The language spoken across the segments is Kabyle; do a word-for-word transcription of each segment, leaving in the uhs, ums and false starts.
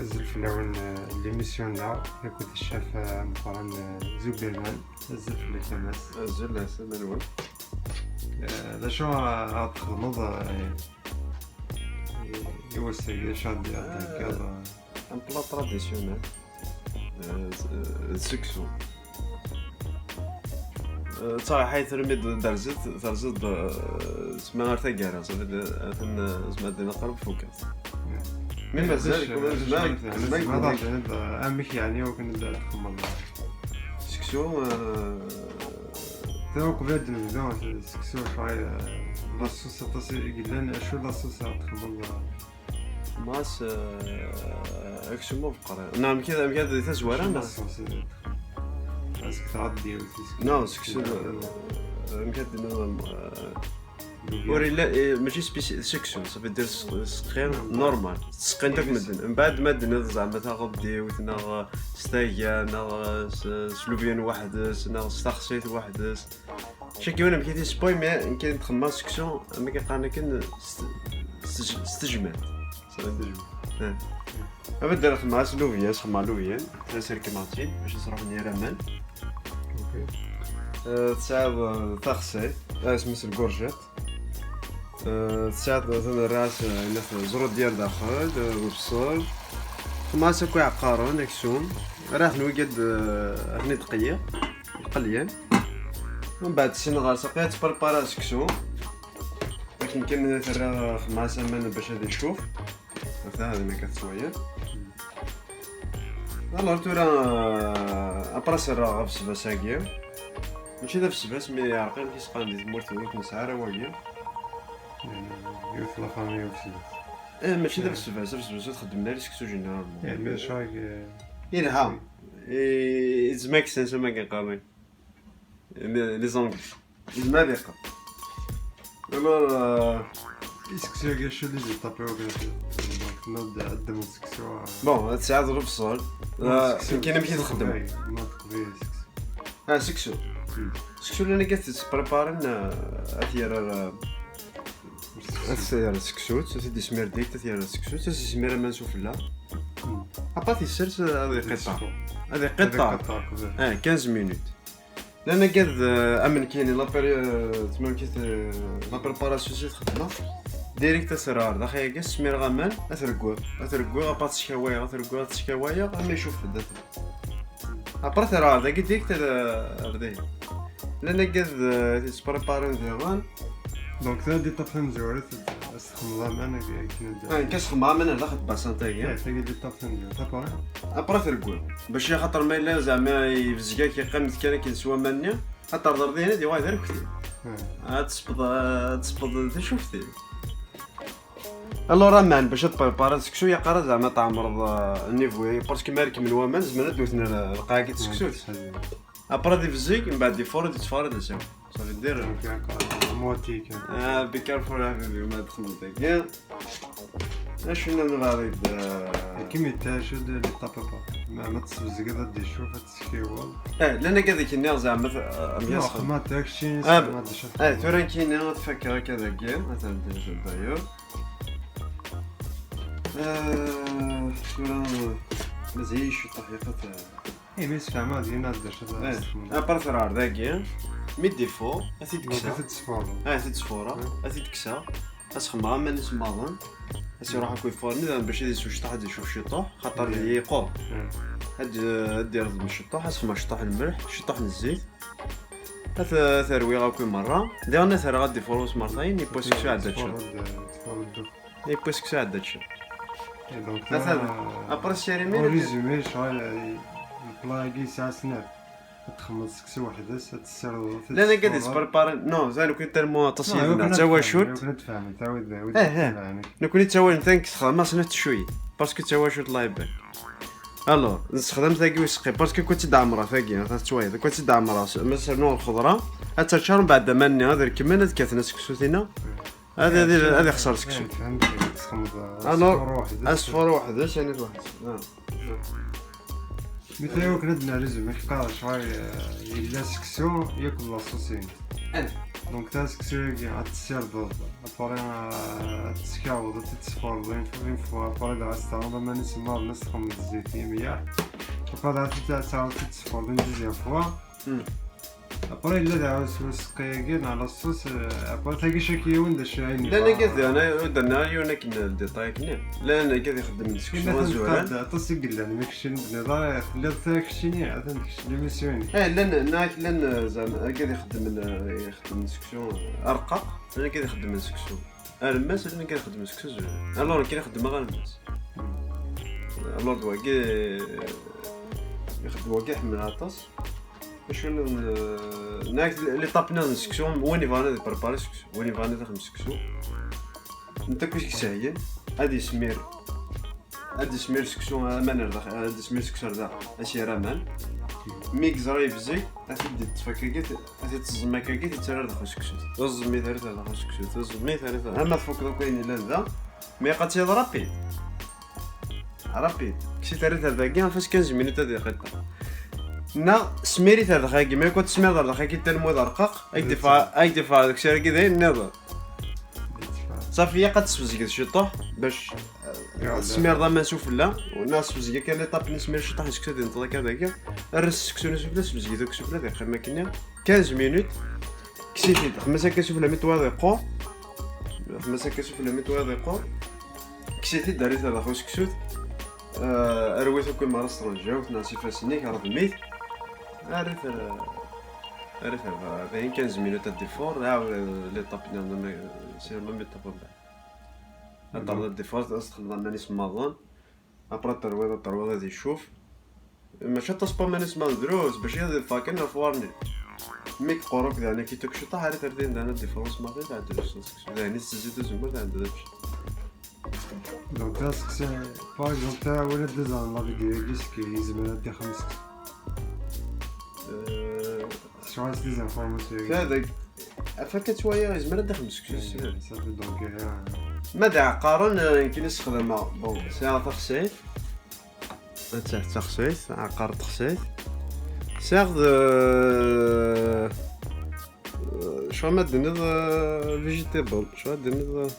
Azul fell-awen, eh, l'émission-nneɣ akked ccaf, eh, ameqqran, eh, Zuberman. Azul fell-ak a Mass. Azul, a Manuel. Eh, d acu ara txedmeḍ, eh, i, i wass-agi, acu ara d-theggiḍ, eh? Un plat traditionnel. Eh, s-, eh, seksu. Eh, d taɣaḥayt armi d-, terziḍ, terziḍ, eh, sma ar taggara, safi d-, atan, eh, zma ad d-naqreb fukat. Mi mazal, zma, zma, zma, amek yeɛni akken ad txemmeḍ? Seksu, eh, ta uqbel ad d-nebdu, seksu, cɣal, eh, la sauce aṭas i yellan, acu la sauce ara txemmeḍ? Mas, eh, aksum ubeqri. Neɣ amek ad, amek ad di tazwara, neɣ? Ass tɣeddiwt. Non, seksu, eh, amek ad d-nniḍ, eh, ur illa, eh, mačči spécial, seksu, ça veut dire s-, seqqi normal. Seqqin akk medden. Mbeɛd ma d-nniḍ zeɛma taɣeddiwt, neɣ s tayga, neɣ s, s lubyan weḥd-s, neɣ s taxsayt weḥd-s. Chaque yiwen amek i t-yessewway, mais nekk ad txemmem seksu, amek i qqaren akken, s, s, s tejmaɛt. S tejmaɛt. Eh. Abad ara xemmeɣ aslubyan, xemmeɣ lubyan, ad as-rekmeɣ-tt-id, bac ad s-ruḥen yir aman. Ok. Eh, tesɛiḍ, eh, taxsayt, eh, isem-is lgurjat. Eh, tesɛiḍ, eh, ad nerr-as, eh, ẓrudiyar daxel, eh, lebṣel. Xemmeɣ-as akk iɛeqqaren, aksum. Raḥ n wigad, eh, ad ten-id-qeyyiɣ. Iqelyan. Mbeɛd sin ɣer saqi ad tprepara seksu. Akken kan ad terra xemmeɣ-as aman bac ad icuf. Ata, hadi ma kan tettwaliḍ. Alors tura, euh, après serraɣ abesbas-agi. Mačči d abesbas, mi yeɛreq amek i s-qqaren di tmurt-inu, ur t-nesɛi ara wagi. Yiwet la famille abesbas. Eh, mačči d abesbas, abesbas ur t-xeddmen ara seksu généralement. Eh, mais ça, euh, yelha. Eh, it makes sense, am akken qqaren. Les, les Anglais. Lmadiqa. Alors, euh, iseksu-agi acu d les étapes-agi? Donc, nadi ad d-nadi seksu, euh, bon, ad tesɛiḍ lebṣel. Non, euh, seksu, kien amek i seksu txeddem? Teqbayl, non, teqbayl seksu. Ah, seksu. Hmm. Seksu llan akka tettpreparen, euh, ad t-yerr, euh, ad t-yerr seksu, ad t-id-ismir dik, ad t-yerr seksu, ad t-ismir aman s ufella. Hmm. Après, ad t-issers, euh, ad iqiṭṭer. Ad iqiṭṭer. Ad iqiṭṭer, qbel. Ah, quinze minutes. Llan agad, eh, am nekkini, la péri-, eh, tmamkit, eh, la préparation si txedmeɣ. Direct ad terr ɣer daxel, agi smireɣ aman, ad t-regguɣ, ad t-regguɣ, après ad t-skawayeɣ, ad t-regguɣ, ad t-skawayeɣ, ama icuf-d, ad t-, après ad terr ɣer dagi direct ad, eh, ar dayen. Llan agad, eh, yettpreparen diɣen. Donc, ta d étape tamezwarut. Ad txemmeḍ aman, agi akken ad... Ah, nekk ad xemmeɣ aman ar daxel n tbasant-agi. Ah, tagi d étape tamezwarut. Après? Après ad t-regguɣ. Bac axaṭer ma yella zeɛma yebzeg-ak, yeqqim-d kan akken s waman-nni, ad terḍel dihin, ad yuɣal d arekti. Ah. Ad tesbeḍ, ad tesbeḍ tacufti. Alors aman, bac ad tprepariḍ seksu, yeqqar zeɛma tɛemreḍ, euh, niveau, parce que ma rekmen waman, zemren ad d-wten lqaɛa-agi d seksu. Ah, après ad ibzeg, mbeɛd ifuṛ ad yettfaṛ ad asaw. Ça veut dire, donc, encore, moitié kan. Ah, be careful a ḥbibi, ma txedmeḍ dagi. Acu nniḍen, Farid? Akken i d-, acu d les étapes? Ma, ma tesbezgeḍ ad d-icuf, ad teskiweḍ. Eh, llan akka deg-nni zeɛma t-, am non, yas-, xedmeɣ-d akci, ah, xedmeɣ-d acu. Eh, tura nekkini ad fakkeɣ akka dagi, ad ten-d-njel d'ailleurs. Eh, tura mazal-iyi ciṭuḥ, yaqat. Imi sfehmeɣ din ad d-acu. Eh, après terɛer dagi, mi d-ifuṛ, ad t-id-kkseɣ. Donc, ad t-id-tesfuṛeḍ. Ah, ad t-id-sfuṛeɣ, ah, ad t-id-kkseɣ. Ad s-xemmeɣ aman isemmaḍen. Ad s-iruḥ akk ifuṛ-nni, daɣen bac ad isew ciṭuḥ, ad icuff ciṭuḥ, xaṭer yeqqur. Ah. Ad d-, ad d-ireḍ ciṭuḥ, ad s-xemmeɣ ciṭuḥ n lmelḥ, ciṭuḥ n zzit. Ad t-, ad t-rwiɣ akk i merra. Diɣen ad t-rreɣ ad d-ifuṛ usmerṭayen, yewwa seksu ɛedda ččur. Yewwa seksu ɛedda ččur. Et donc, ata, euh, après s-, en résumé, cɣal, euh, le plat-agi yesɛa snat. Ad txemmeḍ seksu weḥd-s, ad tessirdeḍ, ad... Llan akka d-yesperparen, non, za nekkni tellement aṭas yid-neɣ, d tawacult. Nekkni d tawacult, eh, eh. Nekkni d tawacult, tank txedmeɣ snat tcuyi, parce que d tawacult, Allah ibarek. Alors, nessexdam tagi useqqi, parce que kwi tt-id-ɛemreɣ tagi, ata tettwayeḍ, kwi tt-id-ɛemreɣ, ma s-rnuɣ lxeḍra, ad teččar, mbeɛd aman-nni ad rekmen, ad kkaten aseksu tina. Ad, ad, ad ixṣer seksu. Eh, fhemti, ad txemmeḍ, alors, asfur weḥd-s. Asfur weḥd-s, yani d weḥd-s. Ah. Mi taya wakken ad d-nerr izem, ad k-qqareɣ cɣal, eh, yella seksu yakk d laṣuṣin. Eh. Donc ta seksu-agi ad tessirdeḍ, après, euh, ad tt-tskaweḍ, ad tt-tesfurdeḍ une fois, une fois, après dɣa ad s-ternuḍ aman isemmaḍen, ad s-txedmeḍ zzit imyaḥ, après dɣa ad tt-, ad tt-tesfurdeḍ une deuxième fois. Hmm. Après yella daɣ s useqqi-agi neɣ la sauce, euh, après tagi chaque yiwen d acu ay yebɣa. Llan agad, ana ur d-nerniɣ yiwen akken détail akken. Llan agad ixeddmen seksu azuran. Aṭas i yellan, ma kečč ur d-tenniḍ ara, telliḍ tura keččini, atan kečč d l'émission-inek. Eh, llan, nak, llan, eh, zeɛma, agad ixeddmen, eh, ixeddmen seksu, eh, arqaq, llan agad ixeddmen seksu armas, llan agad ixeddmen seksu azuran. Alors, nekk ad xeddmeɣ armas. Alors, d wagi, eh, ixeddem wagi, ḥemmleɣ aṭas. Acu n, eh, nak, l'étape-nni n seksu, win yebɣan ad iprépari seksu, win yebɣan ad ixdem seksu. Netta akk i s-yesheyyen, ad yesmir, ad yesmir seksu aman ar daxel, ad yesmir seksu ar daxel, ad s-yerr aman. Mi yeẓra yebzeg, ad t-id-yeṭṭef akkagi, ad t-id-teẓẓem akkagi, tettarra ar daxel seksu. Teẓẓem-it ar daxel seksu, teẓẓem-it ar daxel. Ama tfukeḍ akk ayen yellan da, mi ad tt-yeḍ rapide. Rapide. Kkes-it ar dagi, ɣef quinze minutes ad iqiṭṭer. Neɣ smir-it ar daxel-agi, mi akk ad tesmireḍ ar daxel-agi, talmud arqaq, ad k-d-ifa-, ad k-d-ifa deg usirag-agi d ayen nniḍen. Ṣafi, ilaq ad tesbezgeḍ ciṭuḥ bac, eh, ad tesmireḍ aman sufella, neɣ sbezg kan l'étape-nni, smir ciṭuḥ n seksu ad yenṭeḍ akka dagi, err seksu-nni sufella, sbezg-it akk sufella, ad yeqqim akkenni quinze minutes, kkes-it-id, xemmes akka sufella mi twayeḍ yeqqur, xemmes akka sufella mi twayeḍ yeqqur, kkes-it-id, err-it ar daxel useksut, eh, rwi-t akk imar s tɣenjawt neɣ s ifassen-ik, rḍem-it, err-it ar, err-it ar, dayen quinze minutes ad d-iffeɣ, ɛawed l'étape-nni, c'est la même étape. Ad terreḍ ad d-iffeɣ, ad s-txedmeḍ aman isemmaḍen. Après ad terwiḍ, ad terwiḍ ad icuf. Maca aṭas n waman isemmaḍen drus, bac ad iffeɣ kan ɣef warni. Mi yeqqur akk daɣen akit akk ciṭuḥ, ara terdiḍ daɣen ad d-iffeɣ usemmaḍ, tɛeddeḍ s seksu. Daɣen i s-tezziḍ azemmur, tɛeddeḍ ad teččeḍ. Donc là, c'est, par exemple, t'as un deux ans, la vidéo, est-ce que yezmer ad d-ixdem seksu? Euh, Sɛiɣ des informations. Kra deg, afak ad twaya, yezmer ad d-ixdem seksu. Eh, ça fait donc, eh, ma d iɛeqqaren, eh, nekkini sexdameɣ, bon, sɛiɣ taxsayt. Ad taɣ-, taxsayt, aɛeqqar n texsayt. Sɛiɣ d, eh, eh, cɣal ma d-tenniḍ, eh, vegetable, cɣal ma d-tenniḍ, eh,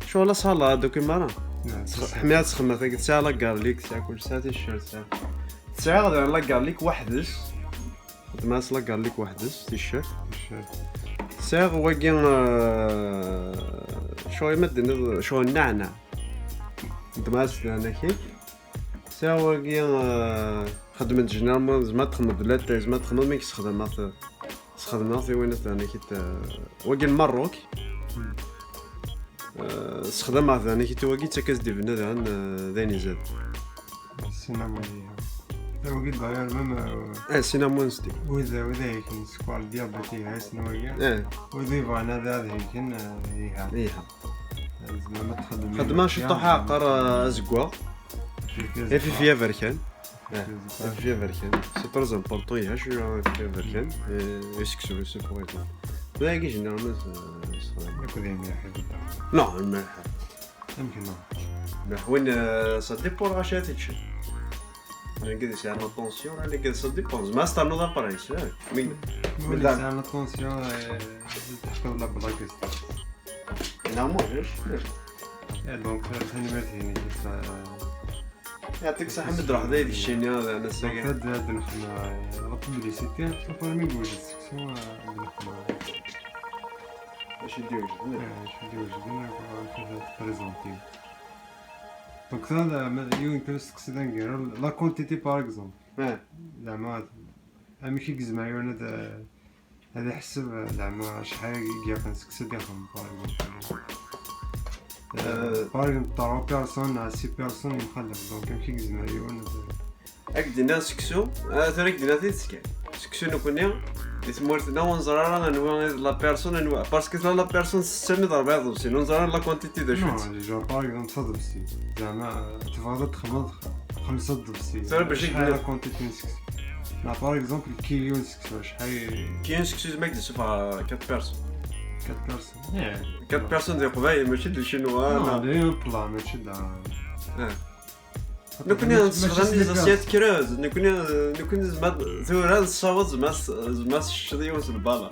cɣal la salade, akk imara. Ḥmiɣ ad txemmeɣ tagi, tesɛa la garlic, tesɛa kullec, tesɛa ticcert, tesɛa. Tesɛiɣ daɣen la garlic weḥd-s. Xedmeɣ-as la garlic weḥd-s, ticcert. Ticcert. Sɛiɣ wagi, eh, cɣal ma d-tenniḍ, cɣal nneɛneɛ. Xedmeɣ-as daɣen akit. Sɛiɣ wagi, eh, xedmen-t généralement, zma txedmeḍ d latay, zma txedmeḍ mi k-sxedmeɣ-t, sxedmeɣ-t i win daɣen akit, eh, wagi n Merruk. Hmm. Eh, sxedmeɣ-t daɣen akit i wagi, yettak-as-d ibenna daɣen, eh, d ayen izad. Cinnamon iha. Wagi d'ailleurs même, eh, eh, cinnamon stick. Wid, wid ihelken sskeṛ diabète iha, yessen wagi. Eh. Wid yebɣan ad, ad helken, eh, iha. Iha. Zmer ma txedmem. Xedmeɣ ciṭuḥ aɛeqqar, eh, azeggaɣ. Ifif aberkan. Ifif aberkan. Eh, ifif aberkan. C'est très important, iha cwiya ifif aberkan. Eh, i seksu, i seksu. D ayagi généralement, eh, yessexdam. Akked imriḥ i bedda. Non, imriḥ. Amek non? Imriḥ win, eh, ça dépend ɣac ara teččeḍ. Nagi di sɛan la tension, nagi ça dépend. Zmer ad s-ternuḍ après, eh. Mi, mi win yesɛan la tension, eh, teḥkiḍ la blague. Neɣ muḥ, ulac. Eh, donc, eh, tanemmirt-inek, eh, yeɛṭik ṣṣeḥḥa, mi d-ruḥeḍ ad d-kcini, d anas-agi. Donc, ad, ad nexdem, eh, la publicité, après mi yewjed seksu, eh, ad nexdem, eh, acu d-iwejden, eh, acu d-iwejden, eh, ad t-présenter. Donc, ça, d, ma, yiwen kan usteqsi d aneggaru, la quantité, par exemple. Eh. Zeɛma, amek i yezmer yiwen ad, eh, ad iḥseb, eh, zeɛma acḥal i yeqqen seksu ad ixdem, par exemple. Eh, eh, par exemple, trois personnes à six personnes yemxalaf, donc amek i yezmer yiwen ad... Ad k-d-iniɣ seksu, ah, tura ad k-d-iniɣ tidet kan. Seksu nekkni, di tmurt-nneɣ ur neẓri ara anwa i d la personne, anwa, parce que la, la personne tessen mi d rebɛa iḍebsiyen, ur neẓri ara la quantité d acu-tt. Non, genre, par exemple, s aḍebsi. Zeɛma, eh, tebɣiḍ ad txedmeḍ xemsa n tḍebsiyin. Tura bac i acḥal d-iniɣ la quantité n seksu? Neɣ, par exemple, kilo n seksu, acḥal? Kilo n seksu, zeɛma ad k-d-issufeɣ quatre personnes. Quatre personnes. Yeah. Quatre personnes di Leqbayel, mačči d Lcinwa, non, neɣ d un plat, mačči d... Ah. Nekkni mačči, mačči nessexdam s les assiettes creuses. Nekkni, nekkni zeɛma tura nessaweḍ zeɛma s-, zeɛma s-, tecceḍ yiwet n lbala.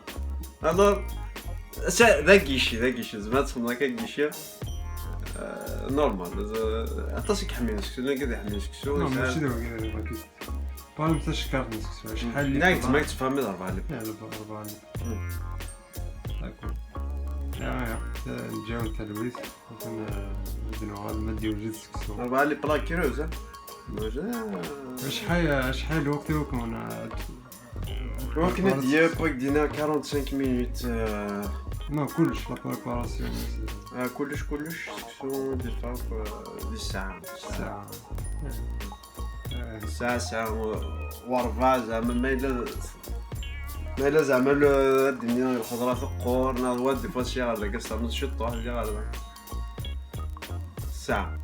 Alors, c'est un guichet, un guichet. زعما تخدم هكا guichet. آه، normal. زعما، aṭas i iḥemmlen seksu, llan kra iḥemmlen seksu. Non, يسعى- ماشي دابا كاين الباكيت. باغي نتا شكارت نسكسو شحال اللي لا، انت ما تفهمي ضرب عليك. لا، لا، ضرب عليك. داكور. يا، يا، نجاو انت لويس. كنا نديرو غير ما ديو جوج سكسو. ضرب على les plats creux، ها؟ شحال، شحال الوقت يوكم انا؟ وكنا ديال باك دينا quarante-cinq minutes. آه، ما كلش la préparation. آه، كلش، كلش سكسو دي فاك، آه، دي ساعة. ساعة. ساعة، ساعة و-، وربع زعما، ما إلا، ما إلا زعما لو-، الدنيا الخضرة ثقور، نهار واد دي فوا شي غير داك الساعة نص شي طوح اللي غير داك. ساعة.